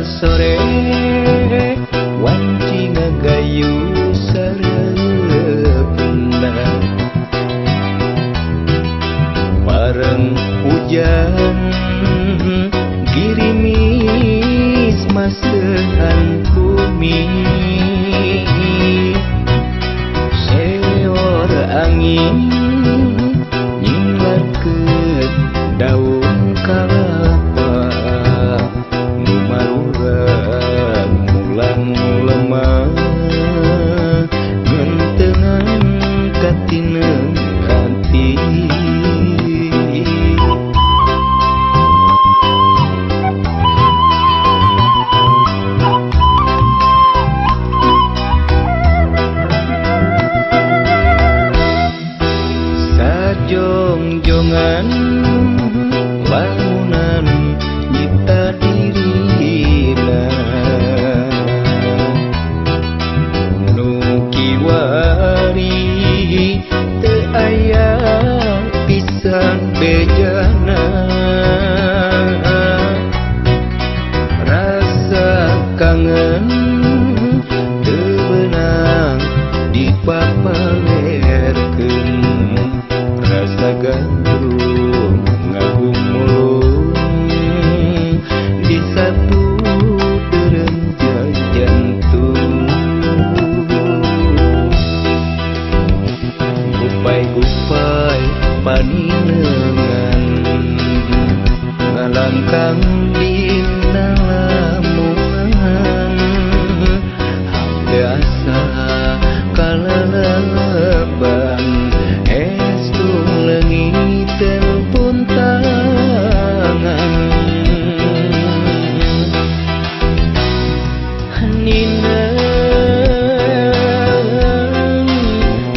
sore wanci ngagayu sareupna bareng hujan girimis masehan bumi seor angin nyinglarkeun daun kalapa nu maruran mulang lemah ngentengan katineung hati. Sajong-jongan lamunan nyipta dirina nu kiwari teu aya pisan bejana rasa kangen teu beunang dipapalerkeun rasa gandrung ngagumulung disapu derenjang jantung gupai-gupai paninengan ngalangkang dina lamungan hate asa kaleleban estu leungiteun puntangan. Nineng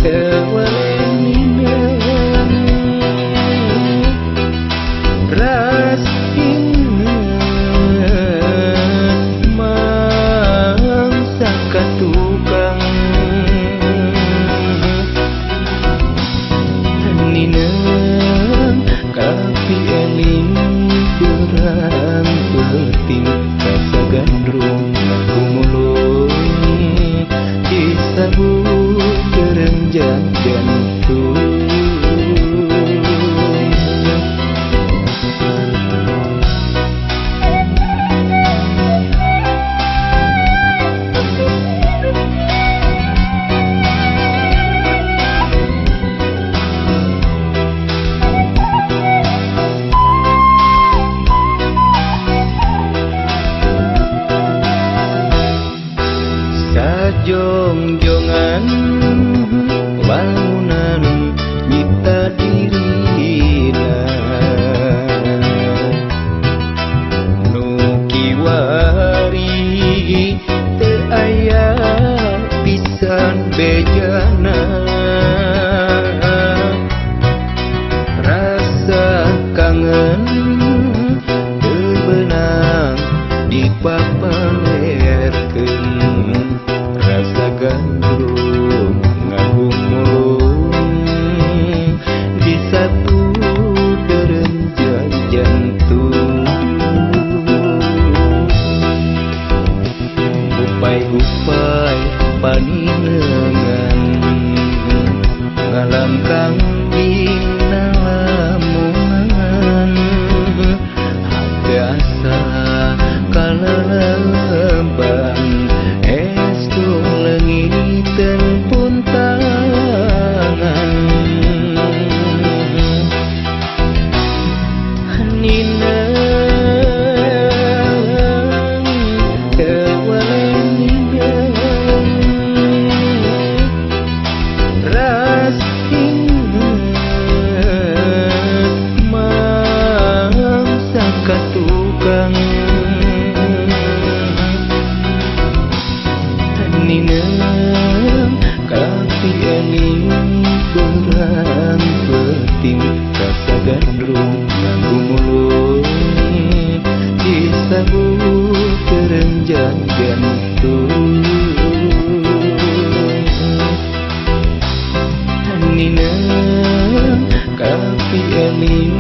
teu weleh nineng ras inget mangsa ka tukang. Nineng kapi eling beurang peuting rasa gandrung ngagumulung disabu derenjang jantung. Sajong-jongan lamunan nyipta dirina nu kiwari teu aya pisan bejana rasa kangen teu beunang dipapalerkeun rasa gandrung ngagumulung disapu derenjang jantung gupai-gupai paninengan ngalangkang dina lamungan hate asa kaleleban estu leungiteun puntangan. Nineng teu weleh nineng ras inget mangsa ka tukang. Nineng kapi eling beurang peuting rasa gandrung ngagumulung disabu derenjang jantung. Nineng kapi eling